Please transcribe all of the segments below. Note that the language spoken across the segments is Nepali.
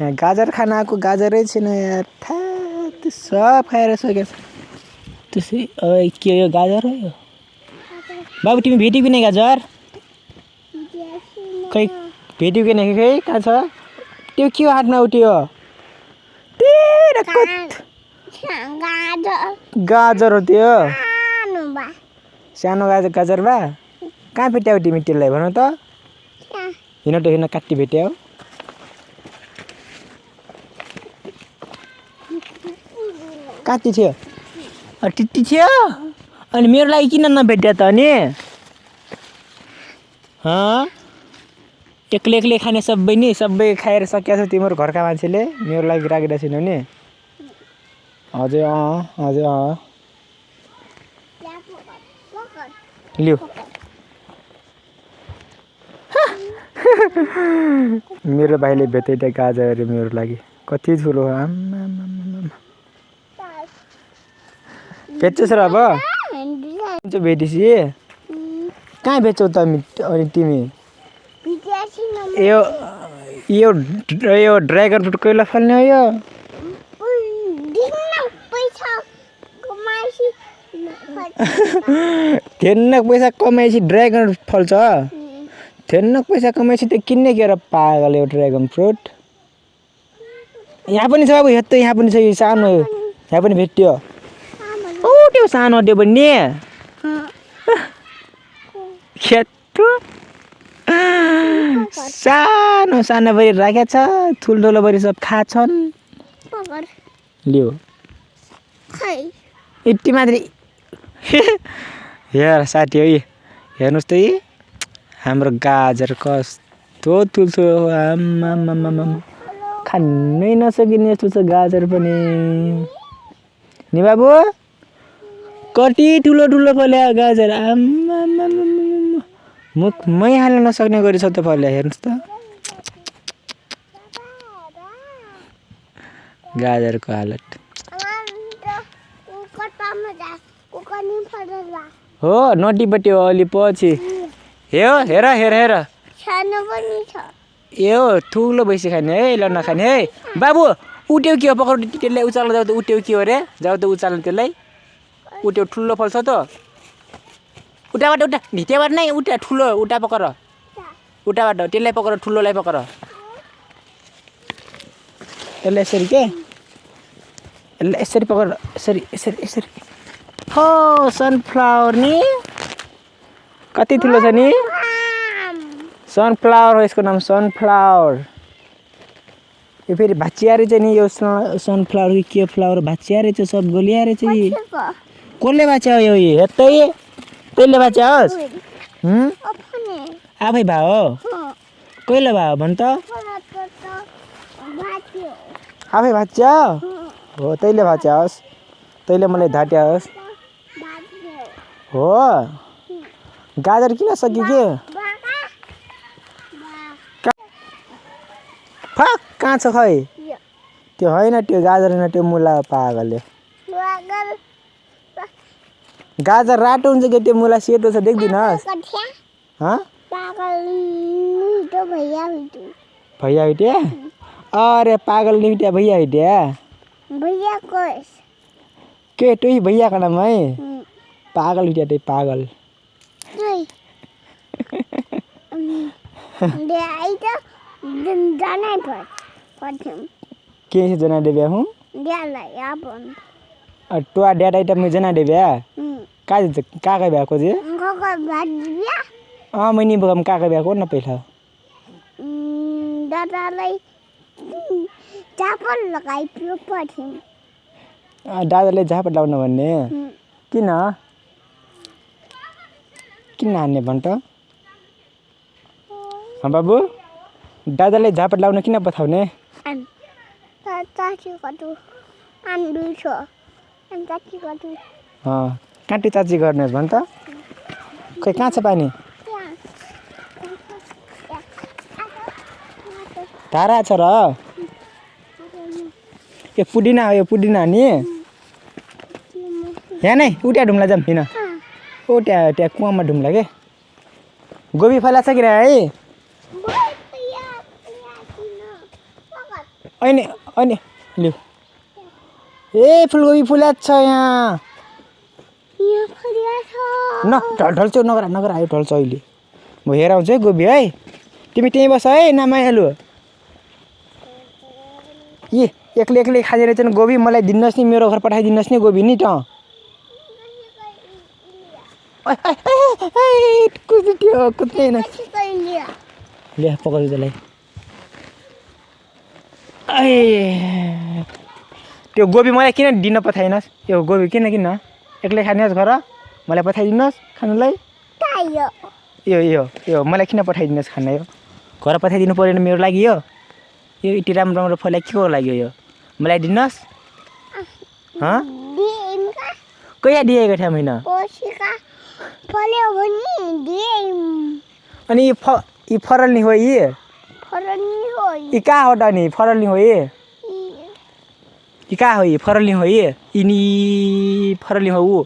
यहाँ गाजर खान आएको गाजरै छैन यार त्यो सब खाएर सकेको छ त्यसै के हो यो गाजर हो यो बाबु तिमी भेट्यौ कि नै गाजर खै भेट्यौ कि नै खै कहाँ छ त्यो के हो हातमा उठ्यो गाजर हो त्यो सानो गाजर बा कहाँ भेट्यौ तिमी त्यसलाई भन त हिँड काटी भेट्यौ काटी थियो टिटी थियो अनि मेरो लागि किन नभेट्या त अनि एक्लै खाने सबै खाएर सकिया छ तिम्रो घरका मान्छेले मेरो लागि राखेको छैन नि हजुर लिऊ मेरो भाइले भेटेको गाजर मेरो लागि कति ठुलो आम्मा बेच्छस् र अब भेटेपछि कहाँ बेच्छौ त अनि तिमी यो ड्रागन फ्रुट कहिले फल्ने हो यो धेन्न पैसा कमाएपछि ड्रागन फल्छ धेन्न पैसा कमाएपछि त्यो किन्ने के र पागल यो ड्रागन फ्रुट यहाँ पनि छ अब हेत्त यहाँ पनि छ यो सानो यहाँ पनि भेट्यो त्यो सानो त्यो पनि खेत्तु सानो बरी राखेको छ ठुल्ठुलो बरी सब खाछन् लियो यति मात्रै हेर साथी है हेर्नुहोस् त हाम्रो गाजर कस्तो ठुल्ठुलो आम्मामामा खानै नसकिने यस्तो छ गाजर पनि नि बाबु कति ठुलो फल्यो गाजर आम्मामामा मुखमै हाल्न नसक्ने गरी छ त फल्यो हेर्नुहोस् त गाजरको हालत हो नटीपट्टि हो अलि पछि हेर सानो पनि छ यो ठुलो भैँसी खाने है ल नखाने है बाबु उट्यो के हो पक्राउ त्यसलाई उचाल्न जाऊ त उट्यो के हो रे जाऊ त उचाल्न त्यसलाई उट्यो ठुलो फल्छ त उठाबाट उठा भित्रबाट नै उठा ठुलो उठा पकर उठाबाट त्यसलाई पकर ठुलोलाई पकर यसलाई यसरी के यसलाई यसरी पकर यसरी हो सनफ्लावर नि कति ठुलो छ नि सनफ्लावर हो यसको नाम सनफ्लावर यो फेरि भाँचिया रहेछ नि यो सनफ्लावर कि के फ्लावर भाँचिया रहेछ सब गोलिया रहेछ कसले भाँच्या हो यो हेर्दै तैँले भाँच्या होस् आफै भा हो कहिले भा भन् त आफै भाँच्या हो तैँले भाँच्या होस् तैँले मलाई ढाट्या होस् हो गाजर किन सक्यो के फक कहाँ छ खै त्यो होइन त्यो गाजर होइन त्यो मुला पागलले गाजर रातो हुन्छ कि त्यो मुला सेतो छ देख्दिनस् भैया हुट्या अरे पागल निहुट्या भैया हुट्या के त्यही भैया का नाम है पागल हुट्या त्यही पागल के जना देव्या हूँ टोआ डेट आइटम में जना देव्या का बिहा खोजे मैनी बगम का बिहा को न पहिला दादालाई झापड लगाइदियो पर्थ्यौँ दादाले झापड लाउन भन्ने किन हान्ने भन् त बाबु दादाले झापड लाउन किन पठाउने काँटी चाची गर्नुहोस् भन् त खै कहाँ छ पानी धारा छ र यो पुदिना हो यो पुदिना नि यहाँ नै उट्या ढुङ्ला जाऊँ हिँड ओ त्यहाँ कुवामा ढुङ्ला के गोबी फला छ कि है अनि अनि लु ए फुलकोपी फुल्याएको छ यहाँ न ढल्छौ नगर आयो ढल्छ अहिले म हेर आउँछु है गोबी है तिमी त्यहीँ बस है नमायालु ए एक्लै खाँदै रहेछ नि गोबी मलाई दिनुहोस् नि मेरो घर पठाइदिनुहोस् नि गोबी नि त कुद्ने ले पकाउँछु त्यसलाई त्यो गोबी मलाई किन दिन पठाइनस् यो गोबी किन एक्लै खानुहोस् घर मलाई पठाइदिनुहोस् खानुलाई यो मलाई किन पठाइदिनुहोस् खाना यो घर पठाइदिनु परेन मेरो लागि यो यति राम्रो फल के को लागि यो मलाई दिनुहोस् कहिले दिएको थिएँ मैले अनि यी फरल्नी हो यी कहाँ हो त नि फरल्नी हो यी कहाँ हो यी फरल्नी हो यिनी फरल्नी हो ऊ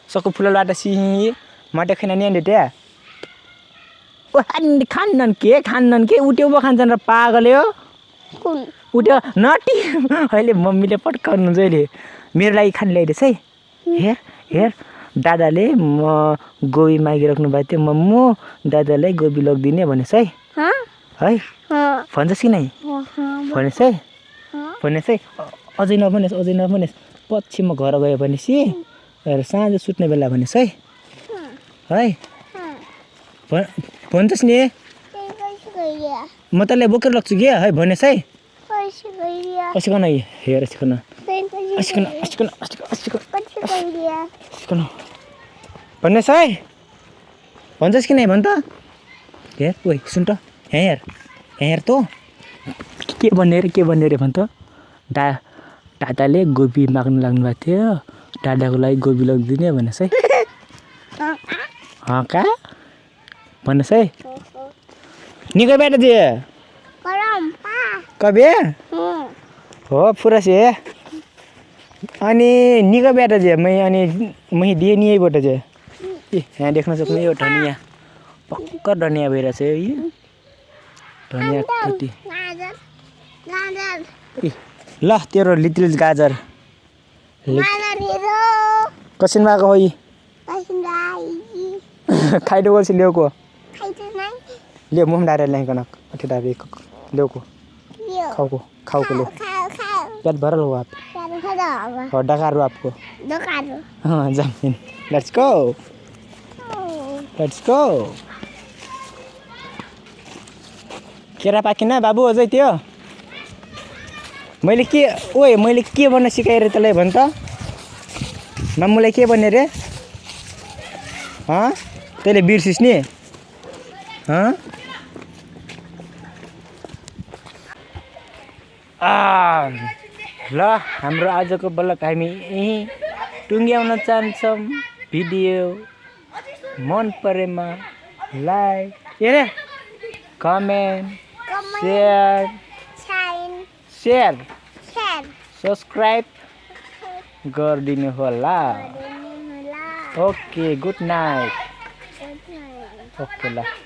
सको फुलबाट सिही माटे खैना नि त्यहाँ खान्नन् के उट्यो पो खान्छन् र पागल हो उट्यो नटी अहिले मम्मीले पट्काउनु हुन्छ अहिले मेरो लागि खानु ल्याइदिएछ है हेर दादाले म गोबी मागिराख्नु भएको थियो मम्मू दादालाई गोबी लगिदिने भनेछ है भन्छस् कि नै भनेस् है अझै नभनेस् पछि म घर गयो भनेपछि साँझ सुत्ने बेला भनेस् है भन्छस् नि म तँलाई बोकेर लग्छु कि है भनेस् है अस्कन हेर अस्कन भन्नुहोस् है भन्छस् कि नै भन् त हेर ओइ सुन त यहाँ हेर त के भन्ने रे भन् त दादाले गोबी माग्नु लाग्नु भएको थियो दादाको लागि गोबी लगिदिने भनेस् है कहाँ भन्नुहोस् है निकै बेटा दिए कबे हो पुरा से अनि निकै बेटा दिए मै दिए नि यहीबाट चाहिँ यहाँ देख्न सक्नु यो धनिया पक्का धनिया भइरहेछ यो धनिया खेती ल तेरो लिटिल गाजर कसिन भएको हो यी खाइदो गर्छ ल्याउको ले मुख डारेर ल्याइकन अथी डारे ल्याउको खाउको ले पेट भरल हो आप और डकार आपको हाँ जमीन लेट्स गो केरा पाकिन बाबु अझै त्यो मैले के भन्न सिकाएँ रे तँलाई भन् त मामुलाई के भन्ने रे तैँले बिर्सिस् नि ल हाम्रो आजको ब्लग हामी यहीँ टुङ्ग्याउन चाहन्छौँ भिडियो मन परेमा लाइक हेरे कमेन्ट सेयर सब्सक्राइब गरिदिनु होला ओके गुड नाइट ओके ल